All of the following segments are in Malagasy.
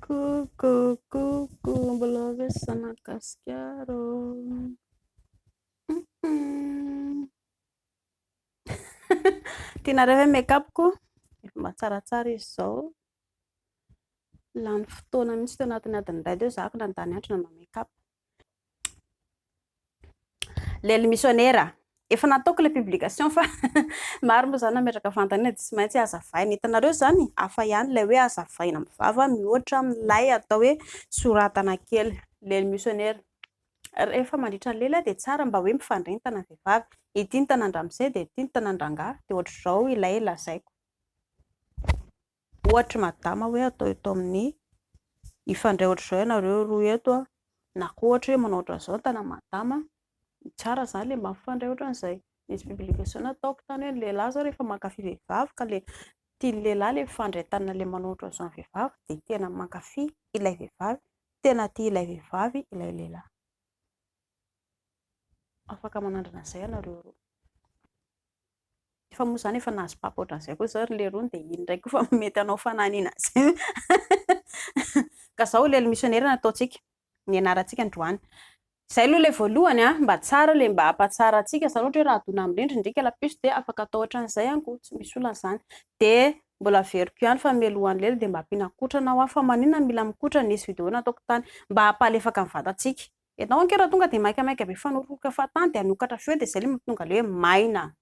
Coucou coucou mbola vesana Gasikara ô. Tianareo ve ny make-up-ko? Efa mba tsaratsara izy izao. Lany fotoana mihitsy teo anatin'ny adiny iray teo izaho nandany andro nanao make-up. Lely missionnaire. Efa nataoko ilay publication fa maro moa izany nametraka fanontaniana dia tsy maintsy hazavaina. Hitanareo izany, hafa ihany ilay hoe hazavaina amin'ny vava mihoatra amin'ilay atao hoe soratana kely. Lely missionnaire. Rehefa mandritra ny lela dia tsara mba hoe mifandray ny tanan'ny vehivavy. Ity ny tanan-dramose dia ity ny tanan-drangahy dia ohatr'izao ilay lazaiko. Ohatry madama hoe atao eto amin'ny hifandray ohatr'izao ianareo roa eto na koa ohatra hoe manao ohatran'izao ny tanan'i madama, tsara izany ilay mba mifandray ohatran'izay. Nisy publication nataoko tany hoe ny lehilahy izao rehefa mankafy vehivavy ka ilay tian'ny lehilahy ilay mifandray tanana ilay manao ohatran'izao ny vehivavy dia tena mankafy ilay vehivavy, tena tia ilay vehivavy ilay lehilahy. Afaka manandrana an'izay ianareo roa. Fa moa izany efa nahazo papa ohatran'izay koa izao ry lerony dia iny indray koa fa mety hanao fanahiniana izay. Ka izao lely missionnaire nataontsika, nianarantsika androany. Izay aloha ilay voalohany an, mba tsara ilay mba hampatsara antsika izany ohatra hoe raha adona amin'ny rindrina ndry la puce dia afaka atao ohatran'izay ihany koa, tsy misy olana izany. Dia mbola averiko ihany fa mialohan'ny lely dia mba ampiana kotrana hoa fa maninona mila mikotrana, nisy vidéo nataoko tany mba hampalefaka ny vatantsika. Ianao ange raha tonga dia maikamaika be fanorokoroka fahatany dia hanokatra feo dia izay ilay mahatonga ilay hoe maina.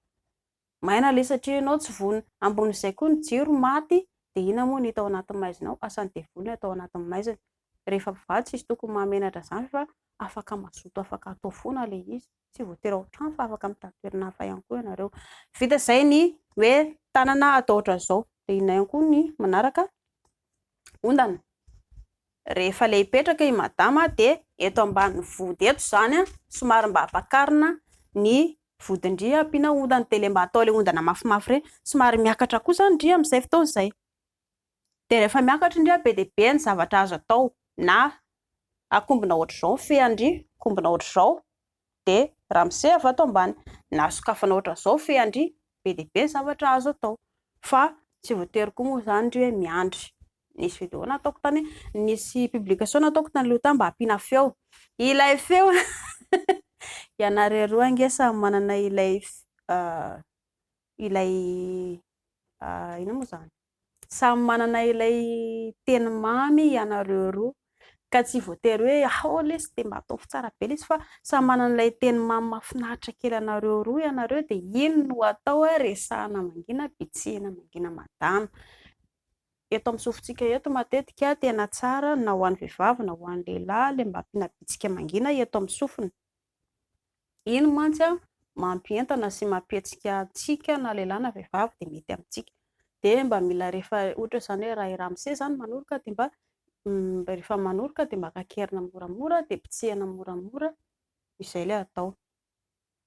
Maina ilay satria ianao tsy vonona. Ambonin'izay koa ny jiro maty dia inona moa no hita ao anatin'ny maizina ao? Asan'ny devoly no atao anatin'ny maizina. Rehefa mpivady tsisy tokony mahamenatra izany fa afaka mazoto afaka atao foana ilay izy. Tsy voatery ao an-trano fa afaka mitady toerana hafa ihany koa ianareo. Vita izay ny hoe tanana atao ohatran'izao. Dia inona ihany koa ny manaraka? Ondana. Rehefa le hipetraka i madama dia eto ambanin'ny vody eto izany somary mba ampakarina ny vodin-dry ampiana ondana dia le mba atao le ondana mafimafy ireny, somary miakatra koa izany ndry amin'izay fotoana izay. Dia rehefa miakatra ndry be dia be ny zavatra azo atao na akombona ohatr'izao ny fean-dry, akombona ohatr'izao dia ramose avy ato ambany, na sokafana ohatran'izao fean-dry, be dia be ny zavatra azo atao fa tsy voatery koa moa izany ndry hoe miandry. Nisy vidéo nataoko tany, nisy publication nataoko tany aloha tany mba hampiana feo. Ilay feo ianareo roa ange samy manana ilay ilay inona moa izany? Samy manana ilay teny mamy ianareo roa ka tsy voatery hoe ao lesy dia mba ataovy tsara be lesy fa samy manana ilay teny mamy mahafinaritra kely anareo roa ianareo dia iny no atao resahana mangina bitsihina mangina madama. Eto amin'ny sofintsika eto matetika tena tsara na ho an'ny vehivavy na ho an'ny lehilahy ilay mba ampiana bitsika mangina eto amin'ny sofina. Iny mantsy mampientana sy mampihetsika antsika na lehilahy na vehivavy dia mety amintsika. Dia mba mila rehefa ohatra izany hoe raha i ramose izany manoroka dia mba rehefa manoroka dia mba kakerina moramora dia bitsihana moramora, izay ilay atao.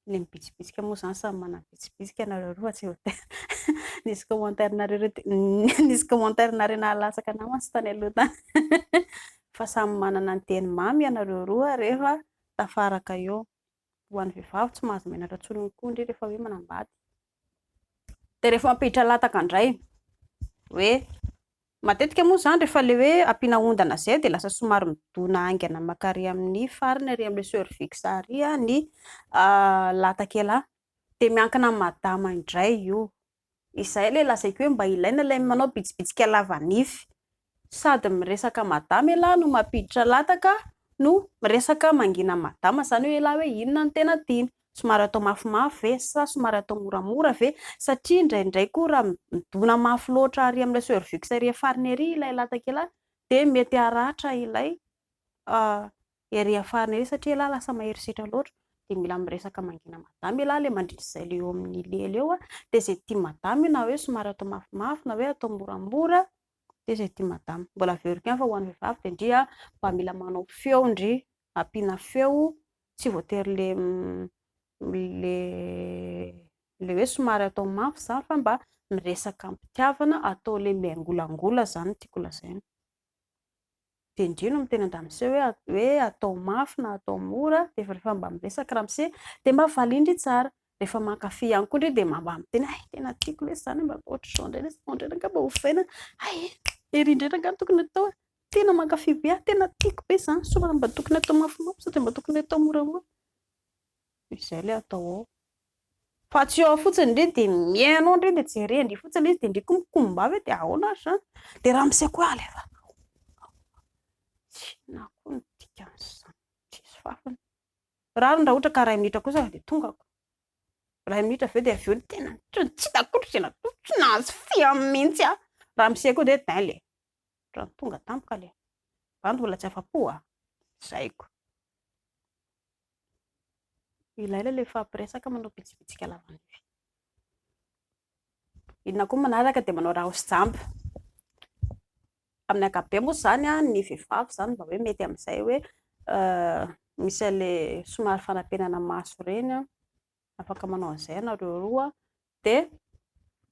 Ilay mibitsibitsika moa izany samy manana bitsibitsika nareo roa fa tsy voatery. Nisy commentaire nareo roa nisy commentaire nareo nahalatsaka anah mantsy tany aloha tany. Fa samy manana ny teny mamy ianareo roa rehefa tafaraka eo. Ho an'ny vehivavy tsy mahazo menatra intsony koa ndry rehefa hoe manambady. Dia rehefa mampiditra lataka indray hoe matetika moa izany rehefa ilay hoe ampiana ondana izay dia lasa somary midona haingana mankary amin'ny farany ary amin'ilay cervix ary ny latak'elah. Dia miankina amin'ny madama indray io. Izay ilay lazaiko hoe mba ilaina ilay manao bitsibitsika lava nify. Sady miresaka madama ialahy no mampiditra lataka no miresaka mangina madama izany hoe ialahy hoe inona no tena tiany. Somary atao mafimafy ve sa somary atao moramora ve? Satria indraindray koa raha midona mafy loatra ary amin'ilay cervix ery farany ery ilay lataka ialahy dia mety haratra ilay ery afarany ery satria ialahy lasa mahery setra loatra dia mila miresaka mangina madama ialahy ilay mandritra izay ilay eo amin'ny lela eo dia izay tia madama io na hoe somary atao mafimafy na hoe atao moramora dia izay tia madama. Mbola averiko ihany fa ho an'ny vehivavy dia ndry mba mila manao feo ndry, ampiana feo, tsy voatery le le le hoe somary atao mafy izany fa mba miresaka am-pitiavana, atao le miangolangola izany no tiako lazaina. Dia ndry no miteny an-dramose hoe hoe atao mafy na atao mora dia rehefa mba miresaka ramose dia mba valian-dry tsara. Rehefa mankafy ihany koa ndry dia mba miteny hay tena tiako lesy izany mba ohatr'izao indray lesy, izao indray angamba ovaina, hay ery indray angaha no tokony atao e. Tena mankafy be aho, tena tiako be izany, sao mba tokony hatao mafimafy sao dia mba tokony hatao moramora. Izay ilay atao ao. Fa tsy ao fotsiny ndry dia mihaino ao ndry dia jeren-dry fotsiny ilay izy dia ndry koa mikombavy eo dia ahoana ary izany? Dia ramose koa alefa ao, ao. Tsy inona koa no dikan'izany, tsisy fafiny. Rariny raha ohatra ka iray minitra kosa dia tongako. Iray minitra avy eo dia avy eo tena tsy hitako koa tena tsy nahazo fia mihitsy aho. Ramose koa dia dain le. Ohatran'ny tonga tampoka le. Bandy mbola tsy afa-po a. Zaiko. Ilaina ilay mifampiresaka manao bitsibitsika lavanify. Inona koa manaraka dia manao raozy jamba. Amin'ny ankapobeny moa izany ny vehivavy izany mba hoe mety amin'izay hoe misy an'ilay somary fanampenana maso ireny, afaka manao an'izay ianareo roa dia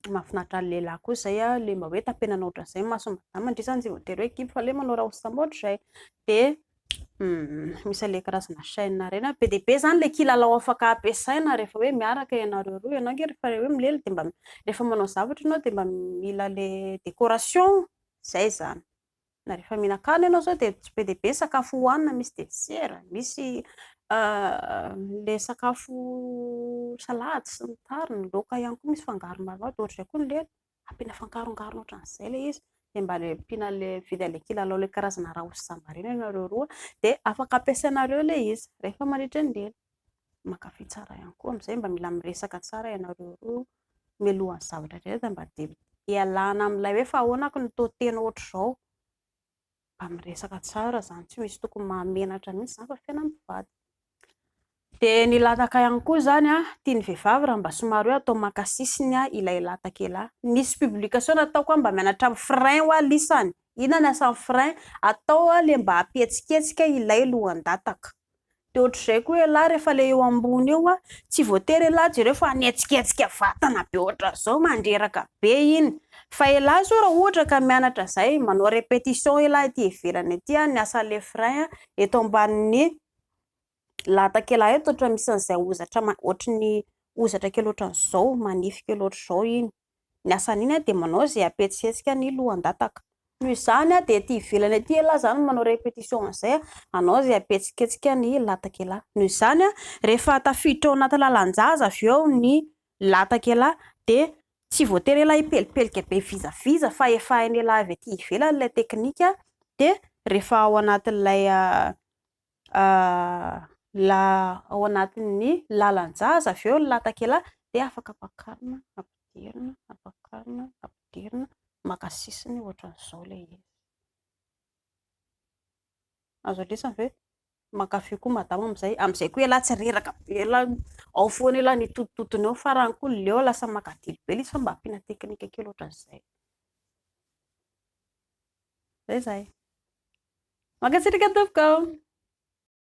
mahafinaritra ny lehilahy koa izay ilay mba hoe tapenana ohatran'izay ny mason'ny madama, ndry izany tsy voatery hoe kivy fa ilay manao raozy jamba ohatr'izay. Dia misy an'ilay karazana chaîne ireny, be dia be izany ilay kilalao afaka ampiasaina rehefa hoe miaraka ianareo roa, ianao ange rehefa hoe milela dia mba rehefa manao zavatra ianao dia mba mila ilay décoration, izay izany. Na rehefa mihinan-kanina ianao izao dia be dia be ny sakafo hohanina, misy dessert, misy ilay sakafo salady sy ny tariny, laoka ihany koa misy fangaro maromaro, dia ohatr'izay koa ny lela, ampiana fangarongarony ohatran'izay ilay izy, dia mba ilay ampiana an'ilay mividy an'ilay kilalao ilay karazana raozy jamba ireny ianareo roa dia afaka ampiasainareo ilay izy rehefa mandritra ny lela. Mankafy tsara ihany koa amin'izay, mba mila miresaka tsara ianareo roa mialohan'ny zavatra rehetra mba dia hialana amin'ilay hoe fa ahoana ko no toa tena ohatr'izao, mba miresaka tsara izany, tsy misy tokony mahamenatra mihitsy izany fa fiainan'ny mpivady. Dia ny lataka ihany koa izany an, tian'ny vehivavy raha mba somary hoe atao maka sisiny ilay lataka elah. Nisy publication nataoko hoe mba mianatra amin'ny frein hoa lisany, inona ny asan'ny frein? Atao ilay mba hampihetsiketsika ilay lohan-dataka. Dia ohatr'izay koa ialahy rehefa ilay eo ambony eo an, tsy voatery ialahy jereo fa hanetsiketsika vatana be ohatran'izao, mandreraka be iny. Fa ialahy izao raha ohatra ka mianatra izay, manao répétition ialahy ety ivelany ety an, ny asan'ilay frein an, eto ambanin'ny latak'elah eto ohatra misy an'izay hozatra ohatry ny hozatra kely ohatran'izao, manify kely ohatr'izao iny. Ny asan'iny dia manao izay hampihetsiketsika ny lohan-dataka. Noho izany dia ety ivelany ety elah izany manao répétition an'izay, hanao izay hampihetsiketsika ny latak'elah. Noho izany rehefa tafiditra ao anaty lalan-jaza avy eo ny latak'elah dia tsy voatery elah hipelipelika be vizaviza fa efa hain'elah avy ety ivelany ilay teknika dia rehefa ao anatin'ilay la ao anatin'ny lalan-jaza avy eo ny latak'elah dia afaka ampakarina, ampidirina, ampakarina, ampidirina, maka sisiny ohatran'izao ilay izy. Azo alesana ve? Mankafy koa madama amin'izay, amin'izay koa ialahy tsy reraka be ialahy, ao foana ialahy ny totototony ao, farany koa leo lasa makadilo be ilay izy fa mba ampiana teknika kely ohatran'izay. Izay izay. Mankasitraka tompoko.